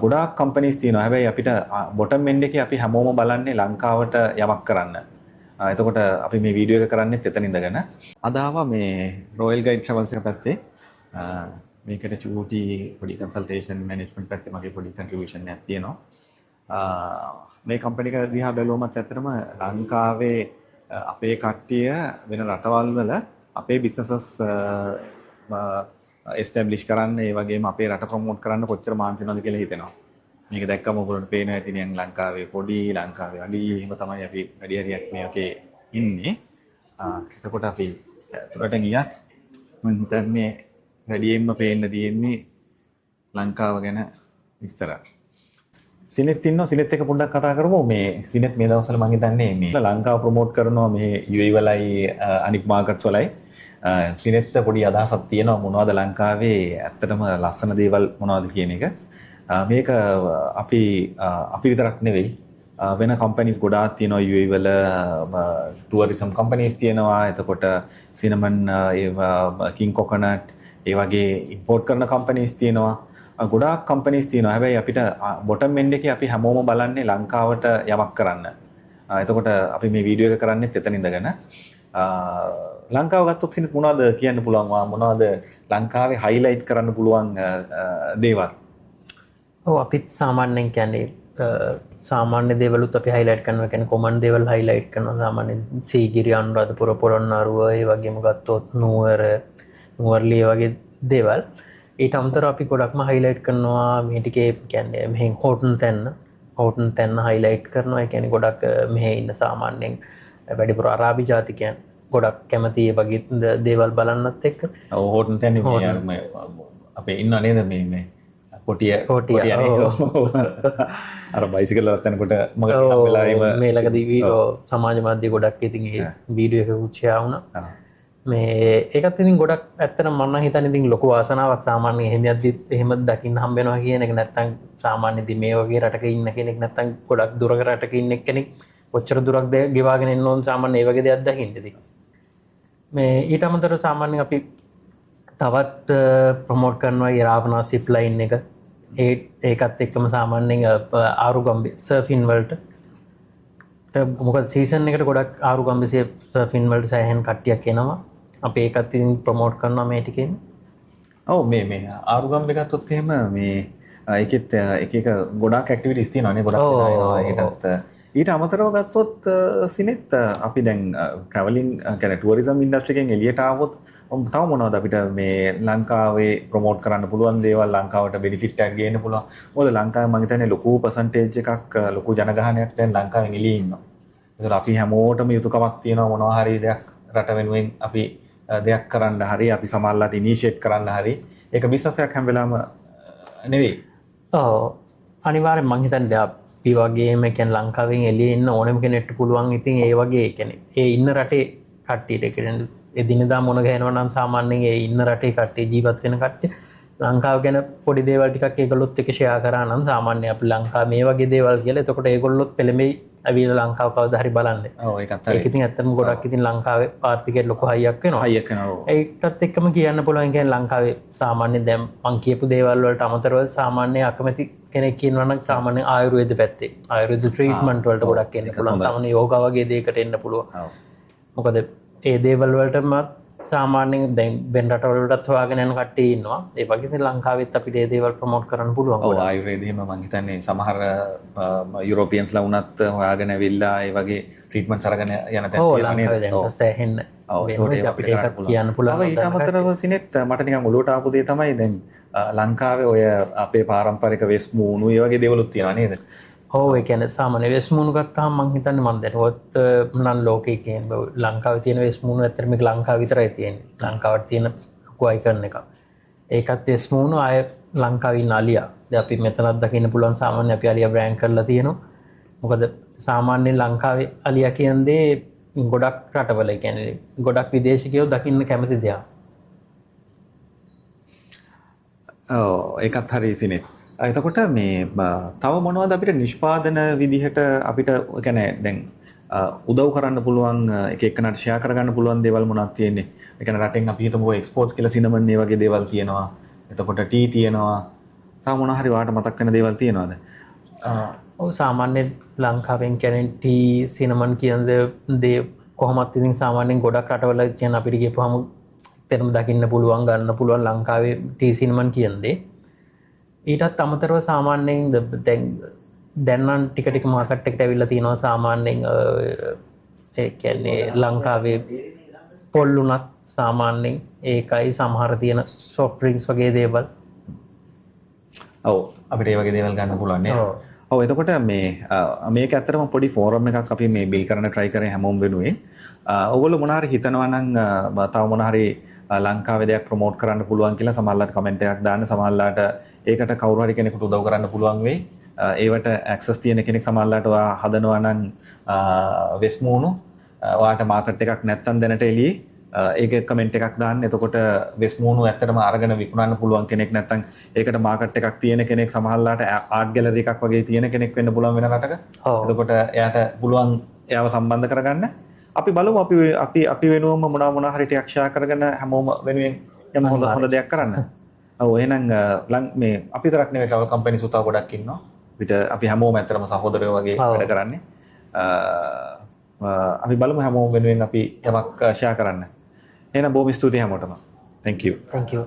ගොඩාක් කම්පැනිස් තියෙනවා. හැබැයි අපිට බොටම් එන්ඩ් එකේ අපි හැමෝම බලන්නේ ලංකාවට යමක් කරන්න. එතකොට අපි මේ වීඩියෝ එක කරන්නේත් එතන ඉඳගෙන. අද ආවා මේ රොයල් ගයිඩ් ට්‍රැවල්ස් එක පැත්තේ. මේකට චූටි පොඩි කන්සල්ටේෂන් මැනේජ්මන්ට් පැත්තේ මගේ පොඩි කන්ට්‍රිබියුෂන් එකක් තියෙනවා. මේ කම්පැනි එක දිහා බැලුවමත් ඇත්තටම ලංකාවේ අපේ කට්ටිය වෙන රටවල් වල අපේ බිස්නසස් එස්ටැබ්ලිෂ් කරන්න, ඒ වගේම අපේ රට ප්‍රොමෝට් කරන්න කොච්චර මහන්සි වෙනවද කියලා හිතෙනවා. මේක දැක්කම ඔයගොල්ලන්ට පේනවා ඇති නිකන් ලංකාවේ පොඩි, ලංකාවේ අඩි, එහෙම තමයි අපි වැඩි හරියක් මේකේ ඉන්නේ. එතකොට අපි ඇතුළට ගියත් මං හිතන්නේ වැඩියෙන්ම පේන්න තියෙන්නේ ලංකාව ගැන විස්තර. සිනෙත් ඉන්නවා. සිනෙත් එක්ක පොඩ්ඩක් කතා කරමු. මේ සිනෙත් මේ දවස්වල මං හිතන්නේ මේ ලංකාව ප්‍රොමෝට් කරනවා මේ UAE වලයි අනිත් මාකට්ස් වලයි. සිනෙත්ට පොඩි අදහසක් තියෙනවා මොනවද ලංකාවේ ඇත්තටම ලස්සන දේවල් මොනවද කියන එක. මේක අපි අපි විතරක් නෙවෙයි, වෙන කම්පැනිස් ගොඩාක් තියෙනවා UAE වල. ටුවරිසම් කම්පැනිස් තියෙනවා. එතකොට සිනමන්, ඒ කිං කොකනට්, ඒ වගේ ඉම්පෝට් කරන කම්පැනිස් තියෙනවා. ගොඩාක් කම්පැනිස් තියෙනවා. හැබැයි අපිට බොටම් එන්ඩ් එකේ අපි හැමෝම බලන්නේ ලංකාවට යමක් කරන්න. එතකොට අපි මේ වීඩියෝ එක කරන්නේත් එතන ඉඳගෙන. ලංකාව ගත්තොත් සිනිත් මොනවද කියන්න පුළුවන්? මොනවද ලංකාවේ හයිලයිට් කරන්න පුළුවන් දේවල්? ඔව්, අපිත් සාමාන්‍යයෙන් කියන්නේ සාමාන්‍ය දේවලුත් අපි හයිලයිට් කරනවා. කියන්නේ කොමන් දේවල් හයිලයිට් කරනවා. සාමාන්‍යයෙන් සීගිරි, අනුරාධපුර, පොළොන්නරුව, ඒ වගේම ගත්තොත් නුවර, නුවරඑළිය වගේ දේවල්. ඊට අමතරව අපි ගොඩක්ම හයිලයිට් කරනවා මේ ටිකේ, කියන්නේ මෙහෙන් හෝටන් තැන්න, හෝටන් තැන්න හයිලයිට් කරනවා. ඒ කියන්නේ ගොඩක් මෙහෙ ඉන්න සාමාන්‍යයෙන් වැඩිපුර අරාබි ජාතිකයන් ගොඩක් කැමති ඒ වගේ දේවල් බලන්නත් එක්ක. ඔව්, හෝටන් තැන්නේ මේ අර මේ අපේ ඉන්නව නේද මේ මේ කොටිය? කොටිය, කොටිය නේ. අර බයිසිකල් වලත් යනකොට මග වෙලාවෙම මේ ළඟදී සමාජ මාධ්‍ය ගොඩක් ඉතින් ඒ වීඩියෝ එකකුත් ෂෙයා වුණා. මේ ඒකත් ඉතින් ගොඩක් ඇත්තටම මම නම් හිතන්නේ ඉතින් ලොකු වාසනාවක් සාමාන්‍යයෙන් එහෙම යද්දිත් එහෙම දකින්න හම්බ වෙනවා කියන එක. නැත්තම් සාමාන්‍ය ඉතින් මේ වගේ රටක ඉන්න කෙනෙක්, නැත්තම් ගොඩක් දුරක රටක ඉන්න කෙනෙක් කොච්චර දුරක් ගෙවාගෙන එන්න ඕන සාමාන්‍ය ඒ වගේ දෙයක් දකින්න ඉතින්. මේ ඊට අමතරව සාමාන්‍යයෙන් අපි තවත් ප්‍රොමෝට් කරනවා ඒ රාවණා සිප් ලයින් එක. ඒකත් එක්කම සාමාන්‍යයෙන් ආරුගම්බේ සර්ෆින් වලට, මොකද සීසන් එකට ගොඩක් ආරුගම්බේ සර්ෆින් වලට සෑහෙන කට්ටියක් එනවා. අපි ඒකත් ඉතින් ප්‍රොමෝට් කරනවා මේ ටිකෙන්. ඔව්, මේ මේ ආරුගම්බේ ගත්තොත් එහෙම මේ ඒකෙත් එක එක ගොඩාක් ඇක්ටිවිටීස් තියෙනවා නේ, ගොඩක් වෙලා එනවා ඒකටත්. ඊට අමතරව ගත්තොත් සිනෙත්, අපි දැන් ට්‍රැවලින් කියන්නේ ටුවරිසම් ඉන්ඩස්ට්‍රි එකෙන් එළියට ආවොත් තව මොනවද අපිට මේ ලංකාවේ ප්‍රොමෝට් කරන්න පුළුවන් දේවල්, ලංකාවට බෙනිෆිට් එකක් ගේන්න පුළුවන්? මොකද ලංකාවේ මං හිතන්නේ ලොකු පර්සන්ටේජ් එකක්, ලොකු ජනගහනයක් දැන් ලංකාවෙන් එළියේ ඉන්නවා. ඒතකොට අපි හැමෝටම යුතුයකමක් තියෙනවා මොනවා හරි දෙයක් රට වෙනුවෙන් අපි දෙයක් කරන්න හරි, අපි සමහරලාට ඉනිෂියේට් කරන්න හරි. ඒක බිස්නස් එකක් හැම වෙලාවම නෙවෙයි. ඔව්, අනිවාර්යෙන්. මං හිතන්නේ දැන් අපි වගේම කියන්නේ ලංකාවෙන් එළියේ ඉන්න ඕනෙම කෙනෙක්ට පුළුවන් ඉතින් ඒ වගේ, ඒ කියන්නේ ඒ ඉන්න රටේ කට්ටියට, ඒ කියන්නේ එදිනෙදා මුණ ගැහෙනවා නම් සාමාන්‍යයෙන් ඒ ඉන්න රටේ කට්ටිය, ජීවත් වෙන කට්ටිය ලංකාව ගැන පොඩි දේවල් ටිකක් ඒගොල්ලොත් එක්ක ෂෙයා කරා නම් සාමාන්‍ය අපි ලංකාව මේ වගේ දේවල් කියලා, එතකොට ඒගොල්ලොත් පෙළඹෙයි ඇවිල්ලා ලංකාව කවදා හරි බලන්න. ඔව්, ඒකත් හරි. ඒක ඉතින් ඇත්තටම ගොඩක් ඉතින් ලංකාවේ ආර්ථිකයට ලොකු හයියක් වෙනවා. හයියක් වෙනවා, ඔව්. ඒකත් එක්කම කියන්න පුළුවන් කියන්නේ ලංකාවේ සාමාන්‍ය දැන් මං කියපු දේවල් වලට අමතරව සාමාන්‍ය අකමැති කෙනෙක් ඉන්නවා නම් සාමාන්‍ය ආයුර්වේද පැත්තේ ආයුර්වේද ට්‍රීට්මන්ට් වලට ගොඩක් එන්න ඒකත් පුළුවන්. හොඳයි. සාමාන්‍ය යෝගා වගේ දේකට එන්න පුළුවන්. මොකද ඒ දේවල් වලටම සාමාන්‍යයෙන් දැන් වෙන රටවල් වලටත් හොයාගෙන යන කට්ටිය ඉන්නවා. ඒ වගේ ඉතින් ලංකාවෙත් අපිට ඒ දේවල් ප්‍රොමෝට් කරන්න පුළුවන් ගොඩක්. ආයුර්වේද එහෙම මං හිතන්නේ සමහර යුරෝපියන්ස්ලා වුණත් හොයාගෙන ඇවිල්ලා ඒ වගේ ට්‍රීට්මන්ට්ස් අරගෙන යන තැන් තියෙනවා නේද? ලංකාවේ දැන් සෑහෙන්න වෙනවා. ඒකට ඉතින් ඒවා අපිට අපිට කරන්න ඒකත් පුළුවන්. කියන්න පුළුවන් තව ඊට දැන් අමතරව සිනෙත්, මට නිකන් ඔලුවට ආපු දේ තමයි දැන් ලංකාවේ ඔය අපේ පාරම්පරික වෙස් මූණු ඒ වගේ දේවලුත් තියෙනවා නේද? ඔව්, ඒ කියන්නේ සාමාන්‍ය වෙස් මූණු ගත්තාම මං හිතන්නේ මං දැනුවත් නම් ලෝකේ කියන්නේ ලංකාවේ තියෙන වෙස් මූණු ඇත්තටම මේක ලංකාව විතරයි තියෙන්නේ. ලංකාවට තියෙන ලොකු අයිකන් එකක්. ඒකත් වෙස් මූණු, ආය ලංකාවේ ඉන්න අලියා. දැන් අපි මෙතනත් දකින්න පුළුවන් සාමාන්‍ය අපි අලියා බ්‍රෑන්ඩ් කරලා තියෙනවා. මොකද සාමාන්‍යයෙන් ලංකාවේ අලියා කියන දේ ගොඩක් රටවල, ඒ කියන්නේ ගොඩක් විදේශිකයෝ දකින්න කැමති දෙයක්. ඔව්, ඒකත් හරි සිනෙත්. එතකොට මේ තව මොනවද අපිට නිෂ්පාදන විදිහට අපිට ඒ කියන්නේ දැන් උදව් කරන්න පුළුවන්, එක එකනට ෂෙයා කරගන්න පුළුවන් දේවල් මොනවද තියෙන්නේ? ඒ කියන්නේ රටෙන් අපි හිතමුකෝ එක්ස්පෝර්ට්ස් කියලා සිනමන් ඒ වගේ දේවල් තියෙනවා. එතකොට ටී තියෙනවා. තව මොනවා හරි ඔයාට මතක් වෙන දේවල් තියෙනවද? ඔව්, සාමාන්‍යයෙන් ලංකාවෙන් කියන්නේ ටී, සිනමන් කියන දේ කොහොමත් ඉතින් සාමාන්‍යයෙන් ගොඩක් රටවල කියන අපිට ගියපුවාම එතනම දකින්න පුළුවන්, ගන්න පුළුවන් ලංකාවේ ටී, සිනමන් කියන දේ. ඊටත් අමතරව සාමාන්‍යයෙන් දැන් දැන් නම් ටික ටික මාකට් එකට ඇවිල්ලා තියෙනවා සාමාන්‍යයෙන් ඒ කියන්නේ ලංකාවේ පොල් උනත් සාමාන්‍යයෙන් ඒකයි සමහර තියෙන සොෆ්ට් ඩ්‍රින්ක්ස් වගේ දේවල්. ඔව්, අපිට ඒ වගේ දේවල් ගන්න පුළුවන් නේ. ඔව්. ඔව්, එතකොට මේ මේක ඇත්තටම පොඩි ෆෝරම් එකක් අපි මේ බිල්ඩ් කරන්න try කරේ හැමෝම වෙනුවෙන්. ඔයගොල්ලෝ මොන හරි හිතනවා නම් තව මොන හරි ලංකාවේ දෙයක් ප්‍රොමෝට් කරන්න පුළුවන් කියලා සමහරලාට කමෙන්ට් එකක් දාන්න. සමහරලාට ඒකට කවුරු හරි කෙනෙකුට උදව් කරන්න පුළුවන් වෙයි. ඒවට ඇක්සස් තියෙන කෙනෙක් සමහරලාට ඔයා හදනවා නම් වෙස් මූණු, ඔයාට මාකට් එකක් නැත්තම් දැනට එළියේ, ඒක කමෙන්ට් එකක් දාන්න. එතකොට වෙස් මූණු ඇත්තටම අරගෙන විකුණන්න පුළුවන් කෙනෙක් නැත්තම් ඒකට මාකට් එකක් තියෙන කෙනෙක්, සමහරලාට ආර්ට් ගැලරි එකක් වගේ තියෙන කෙනෙක් වෙන්න පුළුවන් වෙන රටක. එතකොට එයාට පුළුවන් එයාව සම්බන්ධ කරගන්න. අපි බලමු අපි අපි අපි වෙනුවම මොනවා මොනවා හරි ටිකක් ෂෙයා කරගෙන හැමෝම වෙනුවෙන් යම් හොඳ හොඳ දෙයක් කරන්න. ඔව්, එහෙනම් ලං මේ අපි විතරක් නෙවෙයි, ට්‍රැවල් කම්පැනිස් උතා ගොඩක් ඉන්නවා. අපිට අපි හැමෝම ඇත්තටම සහෝදරයෝ වගේ වැඩ කරන්නේ. අ, අ, අපි බලමු හැමෝම වෙනුවෙන් අපි යමක් ෂෙයා කරන්න. එහෙනම් බොහොම ස්තුතියි හැමෝටම. Thank you. Thank you.